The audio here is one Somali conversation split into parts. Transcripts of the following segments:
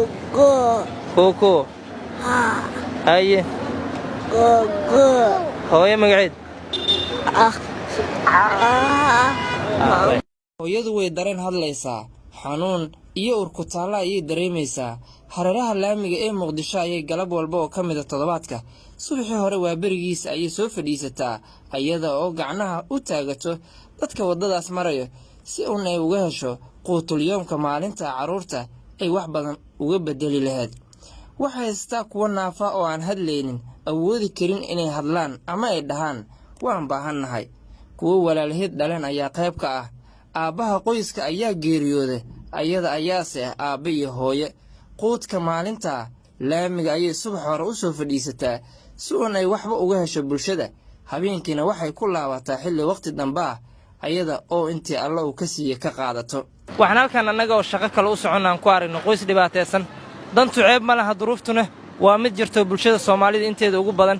Gogo. Kooko. Ha. Haye. Gogo. Hooyo magaceed? Ah. Ah. Hooyadu way dareen hadlaysaa, xanuun iyo urkutaalla ayay dareemaysaa. Hareeraha laamiga ee Muqdisho ayay galab walba oo ka mida toddobaadka subaxii hore waa berigiisa ayay soo fadhiisataa, iyada oo gacnaha u taagato dadka waddadaas marayo si uun ay uga hesho quutulyoomka maalinta carruurta ay wax badan uga beddeli lahayd. Waxay haystaa kuwo naafa oo aan hadlaynin, awoodi karin inay hadlaan ama ay dhahaan waan baahannahay. Kuwo walaalheed dhaleen ayaa qayb ka ah. Aabbaha qoyska ayaa geeriyooday, ayada ayaase ah aabbe iyo hooye. Quudka maalinta laamiga ayay subax hore u soo fadhiisataa si uun ay waxba uga hesho bulshada. Habeenkiina waxay ku laabataa xilli waqti dambe ah, ayada oo intii Alla uu ka siiyey ka qaadato. Waxaan halkan annaga oo shaqo kale u soconna aan ku aragno qoys dhibaataysan. Dantu ceeb ma laha, duruuftuna waa mid jirto bulshada Soomaalida inteeda ugu badan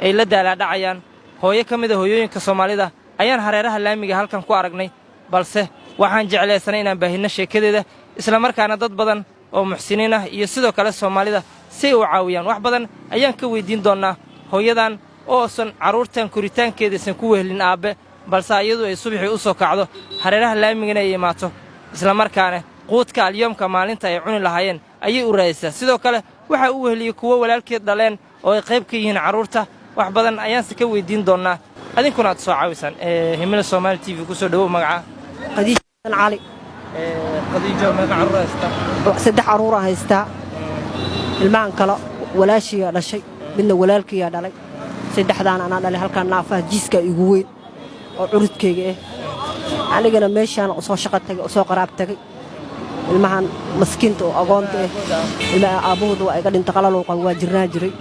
ay la daalaadhacayaan. Hooyo ka mid a hooyooyinka Soomaalida ayaan hareeraha laamiga halkan ku aragnay, balse waxaan jeclaysanay inaan baahinno sheekadeeda, islamarkaana dad badan oo muxsiniin ah iyo sidoo kale Soomaalida si ay u caawiyaan. Wax badan ayaan ka weyddiin doonnaa hooyadan oosan carruurtan koritaankeedaysan ku wehelin aabbe, balse iyadu ay subaxii u soo kacdo, hareeraha laamigana ay imaato, islamarkaana quudka alyoomka maalinta ay cuni lahaayeen ayay u raadisaa. Sidoo kale waxaa u weheliyey kuwo walaalkeed dhaleen oo ay qayb ka yihiin carruurta. Wax badan ayaanse ka weyddiin doonnaa, adinkuna aad soo caawisaan. Himila Soomaali TV, kusoo dhawow. Magaca? Khadiija Cali. Khadiijo, meeqa carruur haystaa? Saddex carruuraa haystaa. Ilmahan kale walaashiyaa dhashay, midna walaalkiyaa dhalay, saddexdaan anaa dhalay. Halkaan naafaha jiiskaa igu weyn oo curudkayga ah. Anigana meeshaan usoo shaqo tagay, usoo qaraab tagay ilmahan maskiinta oo agoonta ah. Ilmaha aabbahooda waa iga dhinta, qalalow qaba, waa jirnaa jiray.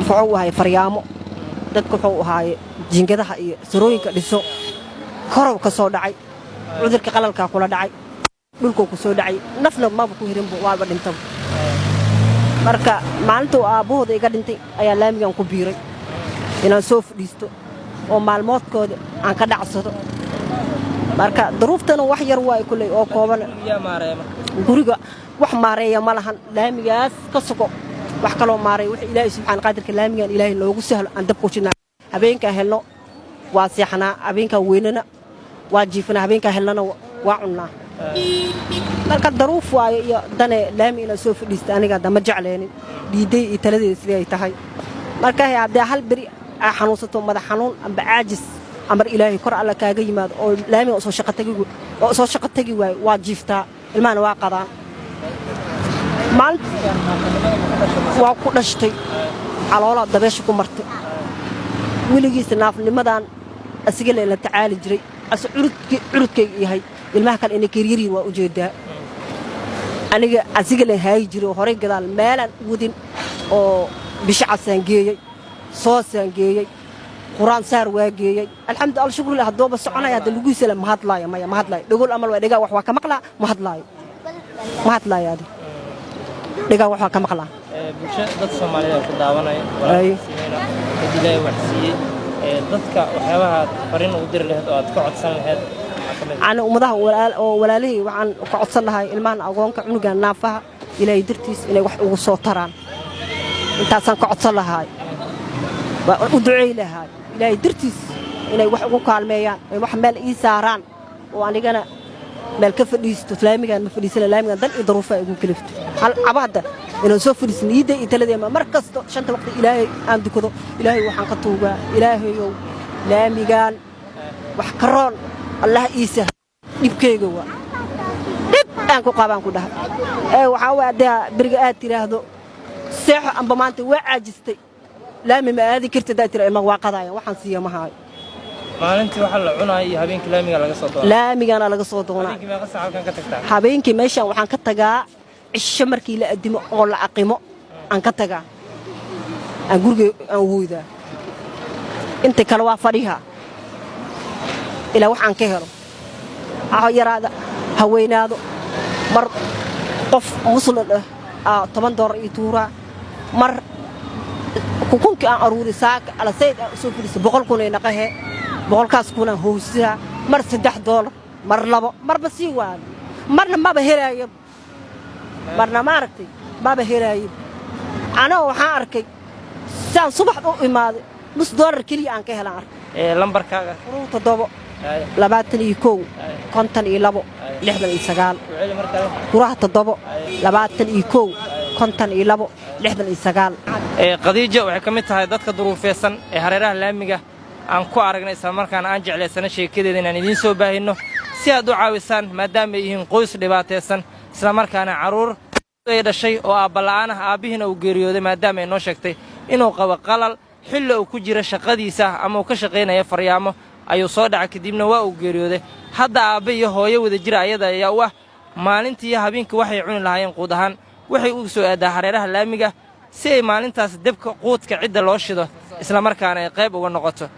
Wuxuu ahay faryaamo dadka, wuxuu ahaaye jiingadaha iyo sarooyinka dhiso. Korow ka soo dhacay cudurka qalalkaa kula dhacay, dhulkuu ku soo dhacay, nafna maba ku hirinba, waaba dhintaba. Marka maalintuu aabbahooda iga dhintay ayaa laamigan ku biiray inaan soo fadhiisto oo maalmoodkooda aan ka dhacsado. Marka duruuftana wax yar waay kulley oo kooban. Guriga wax maareeya ma lahan, laamigaas ka soko wax kaloo maareeya. Wax Ilaahay subxaan qaadirka laamigan Ilaahay noogu sahlo aan dabku shidnaa. Habeenkaa helno waa seexanaa, habeenkaa weynana waa jiifanaa, habeenkaa helnana waa cunnaa. Marka daruuf waayo iyo dane laami inaan soo fadhiista aniga hadda ma jecleenin, dhiiday iyo taladeeda sidii ay tahay. Marka haddee hal beri aa xanuunsato, madax xanuun amba caajis, amar Ilaahay kor Alla kaaga yimaado oo laamiga soo shaqo tagi oo soo shaqo tagi waayo, waa jiiftaa, ilmahana waa qadaan. Maalin waa ku dhashtay, caloolaa dabeesha ku martay. Weligiisa naafnimadan asiga la tacaali jiray, ase curudkayga yahay. Ilmaha kale inay karyaryihin waa ujeedaa. Aniga asiga la haayi jiray oo horay gadaal meelaan wadin oo bishacasaan geeyey, soosaan geeyey, quraan saar waa geeyey. Alxamdu alshukru, haddooba soconaya. Hadda lugihiisa ma hadlaayo, maya, ma hadlaayo. Dhogol amal waa, dhegaa wax waa ka maqlaa, ma hadlaayo, ma hadlaayo. Adi dhegaa wax waa ka maqlaa. Bulsho dad Soomaaliyeed ku daawanaya, walaalkiisiina dad Ilaahay wax siiyey, dadka waxyaabaha aad fariin ugu diri lahayd oo aad ka codsan lahayd maxaa ka mid ah? Ani ummadaha oo walaalihii waxaan ka codsan lahay ilmahan agoonka, cunugan naafaha, Ilaahay dartiis inay wax ugu soo taraan. Intaasaan ka codsan lahaay, waa u duceey lahaay Ilaahay dartiis inay wax ugu kaalmeeyaan, ay wax meel ii saaraan oo anigana meel ka fadhiisto. Laamigaan ma fadhiisana, laamigan dan iyo daruufa igu kalifto. Hal caba hadda inaan soo fadhiisan iidda iyo taladeema. Mar kasto shanta waqti Ilaahay aan dukado, Ilaahay waxaan ka tuugaa, Ilaahayow laamigaan wax karoon Allah iisa. Dhibkayga waa dhib aan ku qabaan ku dhahay. Ee waxaa waay haddii beriga aad tiraahdo seexo amba maanta waa caajistay, laami ma aadi karti haddaad tira, ilmaha waa qadaaya, waxaan siiya ma haayo. Maalintii waxa la cunaaya iyo habeenkii laamiga laga soo doonaa? Laamigana laga soo doonaa. Habeenkii meeqa saac halkan ka tagtaa? Habeenkii meeshaan waxaan ka tagaa cisho markii la addimo oo la aqimo aan ka tagaa, aan guriga aan wooydaa. Inta kale waa fadhiha ilaa wax aan ka helo, ha yaraada ha weynaado. Mar qof muslim ah aa $10 ii tuuraa, mar kukunkii aan aruuri saaka alasayd aan usoo fadhiisa 100,000 ay naqahe, 100,000 kunaan howsihaa. Mar $3, mar 2, marba sii waayo, marna maba helaayo. Marna, maaragtay, maba helaayin. Anoo waxaan arkay saan subax u imaaday, nus doolar keliya aan ka helaan arkay. Lambarkaaga? 7 21 52 69. Ku celi mar kale. 07 21 52 69. Khadiija waxay ka mid tahay dadka duruufeysan ee hareeraha laamiga aan ku aragnay, islamarkaana aan jeclaysana sheekadeeda inaan idiin soo baahinno si aad u caawisaan, maadaama ay yihiin qoys dhibaataysan, islamarkaana carruur ay dhashay oo aabballa'aan ah, aabbihiina uu geeriyooday, maadaama ay noo sheegtay inuu qabo qalal. Xilli uu ku jira shaqadiisa ama uu ka shaqaynaya faryaamo ayuu soo dhacay, kadibna waa uu geeriyooday. Hadda aabbe iyo hooyo wada jira ayada ayaa u ah. Maalintii iyo habeenkii waxay cuni lahaayeen quud ahaan waxay u soo aaddaa hareeraha laamiga si ay maalintaas debka quudka cidda loo shido, islamarkaana ay qayb uga noqoto.